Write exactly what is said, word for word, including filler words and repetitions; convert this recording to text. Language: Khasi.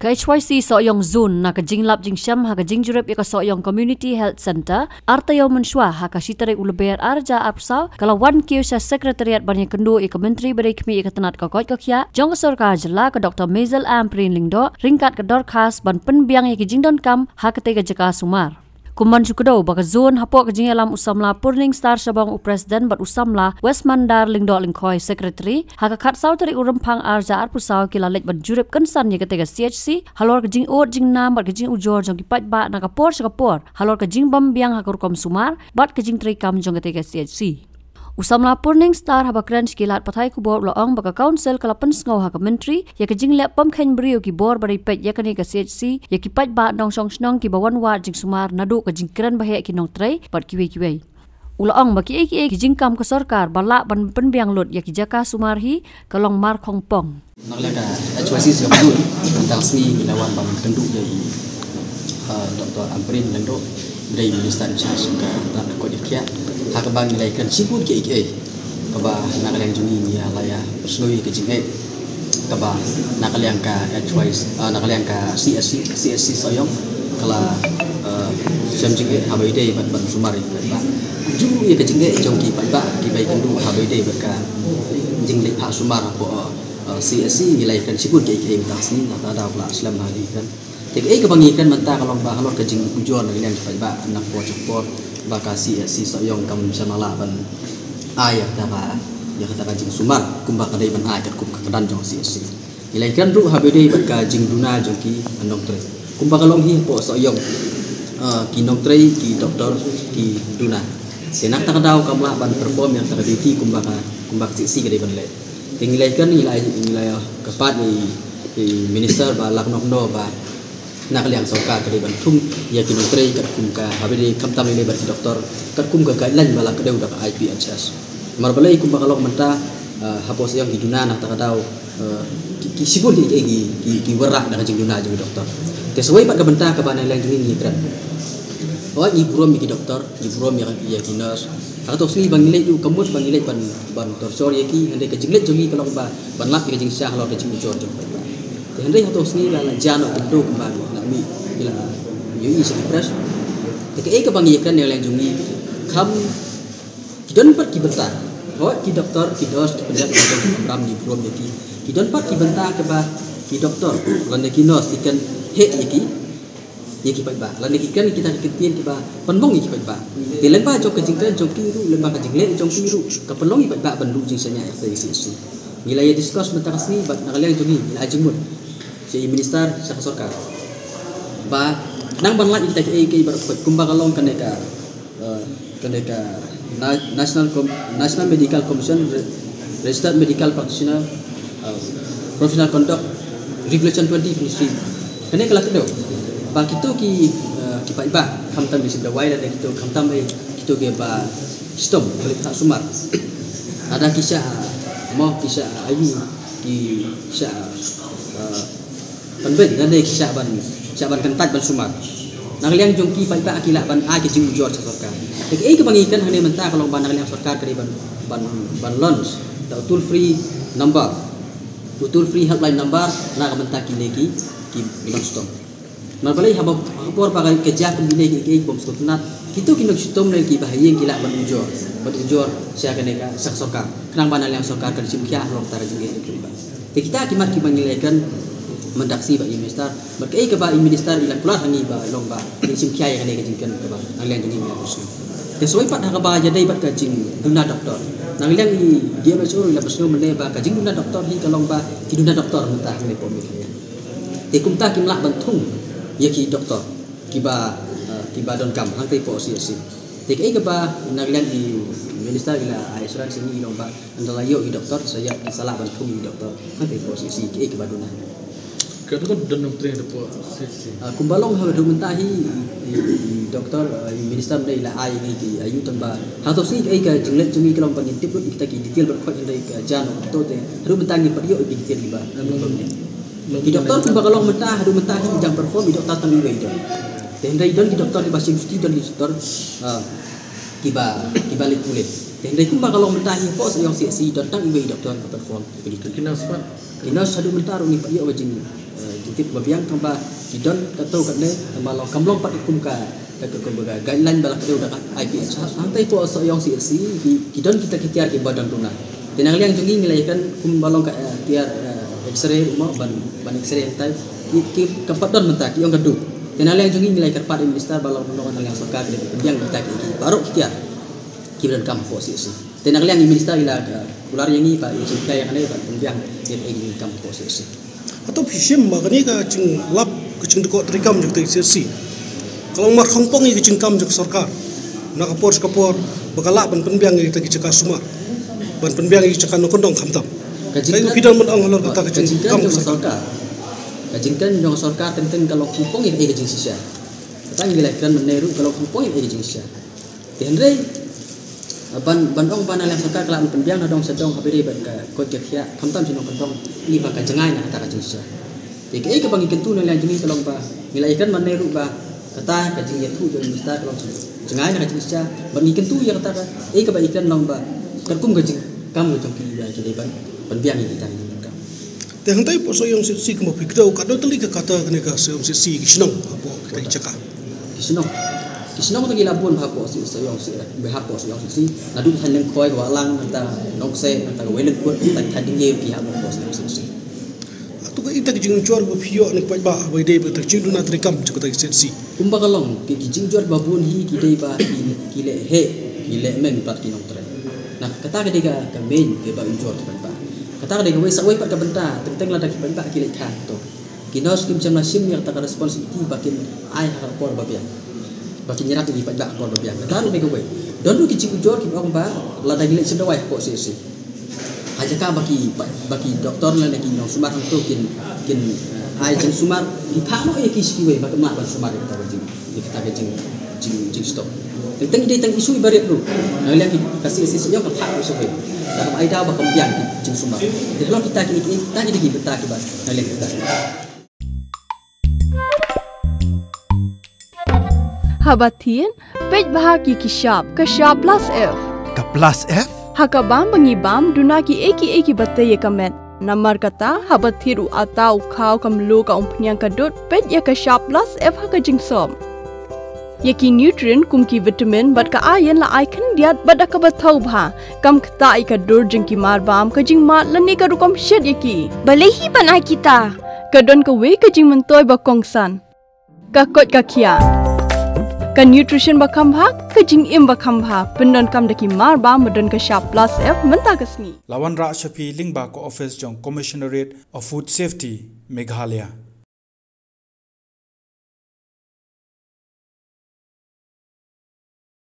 Ka H Y C Sohiong Zone, na ka jinglap jingshem ha ka jingjurip ïa ka Sohiong Community Health Centre, arta ïew mynshwa ha ka shi tarik u Lber arhajar arphew saw, ka la wan kiew sha Secretariat ban ïakynduh ïa ka Myntri ba dei khmih ïa ka tnat ka koit ka khiah jong ka sorkar jylla, ka Doctor Maisel Ampareen Lyngdoh, ryngkat ka dorkhas ban pynbiang ïa ki jingdonkam ha katei ka jaka sumar. Kumban shu kdew ba ka zone hapoh ka jingïalam u samla Purning Star Shabong u president bad u samla Westmandar Lyngdoh Lyngkhoi secretary, ha ka khatsaw tarik u Rymphang arhajar arphew saw ki la leit ban jurip kynsan ïa katei ka C H C halor ka jingud jingnam bad ka jingujor jong ki paidbah na ka por sha ka por halor ka jingbym biang ha ka rukom sumar bad ka jingtreikam jong katei ka C H C. U samla Purning Star haba kren sha ki lad pathai khubor u la ong ba ka council ka la pynsngew ha ka myntri ïa ka jingleh pom kheiñ briew ki bor ba dei peit ïa kane ka C H C ïa ki paidbah nongshong shnong kiba wan wad jingsumar naduh ka jingkren ba heh ki nongtrei bad kiwei kiwei. U la ong ba kiei kiei ki jingkam ka sorkar ba lah ban pynbiang lut ïa ki jaka sumar hi ka long mar khongpong. Na ka liang ka H Y C Sohiong Zone, mynta ka sngi ngi la wan ban kynduh ïa i, uh, Doctor Ampareen Lyngdoh, dei Minister in charge ka tnat ka koit ka khiah. Ha kaba ngi la ïakren shibun kiei kiei kaba na ka liang jong ngi ngi la ïa pyrsngew ïa ka jingeh kaba na ka liang ka H Y C, uh, na ka liang ka C H C, C H C Sohiong ka la, uh, shem jingeh haba ïadei bad ban sumar ïa ki paidbah. Kumjuh ïa ka jingeh jong ki paidbah kiba ïakynduh haba ïadei bad ka jingleit phah sumar hapoh, uh, uh, C H C. Ngi la ïakren shibun kiei kiei mynta ka sngi, na kata ka daw ka la slem ha ka jingkren. Te kaei kaba ngi kren mynta ka long ba halor ka jingujor na ka liang ki paidbah na ka por sha ka por ba ka C H C Sohiong kam shym la lah ban ai ïa kata ka, ïa kata ka jingsumar kumba ka dei ban ai katkum ka kyrdan jong C H C. Ngi la ïakren ruh haba ïadei bad ka jingduna jong ki nongtrei. Kumba ka long hi hapoh Sohiong, ah, ki nongtrei, ki doktor ki duna. Te na kata ka daw kam lah ban perform ïa kata ka duty kumba ka, kumba ka C H C ka dei ban leh. Te ngi la ïakren, ngi la, ngi la ïakyrpad ïa i, ïa i minister ba lah noh noh ba na ka liang sorkar ka dei ban thung ïa ki nongtrei katkum ka, haba ïadei khamtam ïa lei bad ki doktor katkum ka guideline ba la kdew da ka I P H S. Namar balei kumba ka long mynta, eh, hapoh Sohiong ki duna na kata ka daw, eh, ki, ki shibun ki, ki, ki, ki wanrah na ka jingduna jong ki doktor. Te sa wei pat ka bynta kaba na ka liang jong ngi ngi kren. Hooid ngi burom ïa ki doktor, ngi burom ïa, ïa ki nurse. Ha kato ka sngi ba ngi leit ruh ka mut ba ngi leit ban, ban torture ïa ki, hynrei ka jingleit jong ngi ka long ba ban lap ïa ka jingshisha halor ka jingujor jong ki paidbah. Te hynrei hato ka sngi la, la jan noh kumto kumba la mih, la ïohi sha ki press. Te kaei kaba ngi ïakren na ka liang jong ngi, kham ki don pat ki bynta. Hooid ki doktor, ki nurse, ki pynïap, ki don ki kamram, ngi burom ïa ki. Ki don pat ki bynta kaba ki doktor lane ki nurse ki kren heh ïa ki, ïa ki paidbah, lane ki kren kita ki ktien kiba pynbong ïa ki paidbah. Te lyngba jong ka jingkren jong ki ruh, lyngba ka jingleh jong ki ruh, ka pynlong ïa ki paidbah ban duh jingshaniah ïa ka C H C. Ngi la ïa discuss mynta ka sngi bad na ka liang jong ngi ngi la ai jingmut sha i minister, sha ka sorkar ba nang ban lait ïa kita kiei kiei baroh kumba ka long kane ka, eh, kane ka Na-, National Com-, National Medical Commission, Re-, Registered Medical Practitioner, uh, Professional Conduct Regulation twenty twenty-three. Kane ka la kdew ba kito ki, uh, ki paidbah khamtam ki shim dawai lane kito khamtam, eh, kito kiba shitom, ki leit phah sumar, lada ki shah, mo, ki shah ayu, ki shah, uh, pynbeit lane ki shah ban, shah ban kyntait ban sumar. Na ka liang jong ki paidbah ki lah ban ai ka jingujor sha sorkar. Te kaei kaba ngi kren hangne mynta ka long ba na ka liang sorkar ka dei ban, ban, ban launch da u toll free number, u toll free helpline number na ka bynta kine ki, ki, ki nongshitom. Namar balei haba, ha ka por ba ka jia kum kine ki, ki bym sngewtynnat, kito ki nongshitom ne kiba ha ïing ki lah ban ujor, ban ujor sha kane ka, sha ka sorkar. Khnang ba na liang sorkar kan shim khia halor kata ka jingeh jong ki paidbah. Te kita ki mat kiba ngi la ïakren mynta ka sngi bad i minister, bad kaei kaba i minister i la kular ha ngi ba long ba ngin shim khia ïa kane ka jingkren kaba na liang jong ngi ngi la pyrsngew. Te sa wei pat ha kaba ïadei bad ka jingduna doktor, na liang i D M H O i la pyrsngew mynne ba ka jingduna doktor hi ka long ba ki duna doktor mynta hangne hapoh Meghalaya. Te kumta kim lah ban thung ïa ki doktor kiba, eh, kiba donkam hangtei hapoh C H C. Te kaei kaba na liang i minister i la ai assurance ïa ngi i long ba ynda la ïoh i doktor sa ïa, sa lah ban thung i doktor hangtei hapoh C H C, kaei kaba duna. Ka dei ka don nongtrei hapoh C H C. Ah, kumba long haduh mynta hi i, i, i doktor, ah, i minister mynne i la ai ïa ngi ki ayu tang ba hato sngi kaei ka jingleh jong ngi ka long ba ngin tip lut ïa kita ki detail baroh khoit hynrei ka jan ong to te haduh mynta ngim pat ïoh ïa ki detail kiba. Ki doktor kumba ka long mynta, haduh mynta hi i dang perform i doktor tang iwei i don. Te hynrei don ki doktor kiba shim shuti, don ki doktor, ah, kiba, kiba leit pule. Te hynrei kumba ka long mynta hi hapoh Sohiong C H C i don tang iwei i doktor kiba perform. Ki nurse pat? Ki nurse haduh mynta ruh ngim pat ïoh ka jing, eh, Tip ba biang tang ba ki don katto katne tang ba long kam long pat kum ka ka ka ka guideline ba la kdew da ka I P H. Hangtai hapoh Sohiong C H C ki ki don kita ki tiar kiba don duna. Te na ka liang jong ngi ngi la ïakren kum ba long ka eh, tiar eh, X-ray ruh mo ban ban X-ray hangtai ki ki kam pat don mynta ki ong ka duk. Te na ka liang jong ngi ngi la ïakren pat ïa u minister ba long long na ka liang sorkar ki dei ban pynbiang kita ki ki baroh ki tiar kiba donkam hapoh C H C. Te na ka liang i minister i la ka kular ïa ngi ba i jingkhlaiñ ïa kane ba pynbiang ïa ka jingkam hapoh C H C. Hato phi shim ba kane ka jinglap ka jingdukot treikam jong ka C H C ka long mar khongpong ïa ka jingkam jong ka sorkar na ka por sha ka por ba ka lah ban pynbiang ïa kita ki jaka sumar, ban pynbiang ïa ki jaka nongkyndong khamtam. Ka jingkren phi don ban ong halor kata ka jingkren jong ka sorkar. Ka jingkren jong ka sorkar teng teng ka long khongpong ïa ka jingshisha. Kata ngi la kren mynne ruh ka long khongpong ïa ka jingshisha. Te hynrei ban ban ong ba na liang sorkar ka la pynbiang na dong sha dong ha bri bad ka koit ka khiah khamtam sha nongkyndong, i ba ka jngai na kata ka jingshisha. Te kaei kaba ngi kyntu na liang jong ngi ka long ba ngi la ïakren mynne ruh ba kata ka jingïathuh jong u minister ka long jngai na ka jingshisha. Bad ngi kyntu ïa kata kaei kaba i kren long ba katkum ka jingkam ka jong ki ba ki dei ban pynbiang ïa kita ki jingkam. Te hangtai hapoh Sohiong C H C kumba phi kdew katno tylli ka kata kane ka Sohiong C H C ki shnong hapoh kita ki jaka. Ki shnong. Ki shnong te ki la bun hapoh Sohiong C H C, hapoh Sohiong C H C. Naduh Thaiñ Lyngkhoi, Wahlang, nangta Nongkseh, nangta Wei Lyngkut, nangta Thaiñ Dingye ki hapoh Sohiong C H C. Hato kaei kata ka jingjur ba phi ïoh na ki paidbah ba ïadei bad ka jingduna treikam jong kata ka C H C? Kumba ka long ki ki jingjur ba bun hi ki dei ba ki ki leh heh, ki leh meng bad ki nongtrei. Na kata ka dei ka ka main kaba ïoh jur ki paidbah. Kata ka dei kawei sa kawei pat ka bynta teng teng lada ki paidbah ki leit kha to. Ki nurse kim shym la shim ïa kata ka responsibility ba kin ai ha ka por ba biang. Ba kin ïarap ïa ki paidbah ha ka por ba biang. Kata ruh dei kawei. Don ruh ki jingujor kiba ong ba lada ngi leit shim dawai hapoh C H C, ha jaka ba ki ba ki doktor lane ki nongsumar hangto kin kin eh, ai jingsumar, ngi phah noh ïa ki sha kiwei ba kin lah ban sumar ïa kata ka jing ïa kata ka jing jing jingstok. Teng teng dei tang issue ba rit ruh. Na liang ki ka C H C Sohiong ka phah ruh sha kiwei. Da kaba ai daw ba kam biang ki jingsumar. Te halor kita ki kita ki dei ki bynta kiba na liang kita. Haba thied, peit bha ki ki shap, ka shap plus F. Ka plus F? Ha ka bam ba ngi bam, duna ki ei ki ei kiba tei ïa ka met. Namar kata, haba thied u atta u khaw ka mluh ka umphniang ka dud, peit ïa ka shap plus F ha ka jingsop. Ïa ki nutrient kum ki vitamin bad ka iron la ai khyndiat bad da kaba thaw bha. Kam ktah ïa ka dur jong ki mar bam, ka jingmad lane ka rukom shet ïa ki. Balei hi ban ai kita? Ka don kawei ka jingmyntoi ba kongsan. Ka koit ka khiah. Ka nutrition ba kham bha, ka jingim ba kham bha, pyndonkam da ki mar bam ba don ka shap plus F mynta ka sngi. La wanrah sha phi lyngba ka office jong Commissionerate of Food Safety, Meghalaya.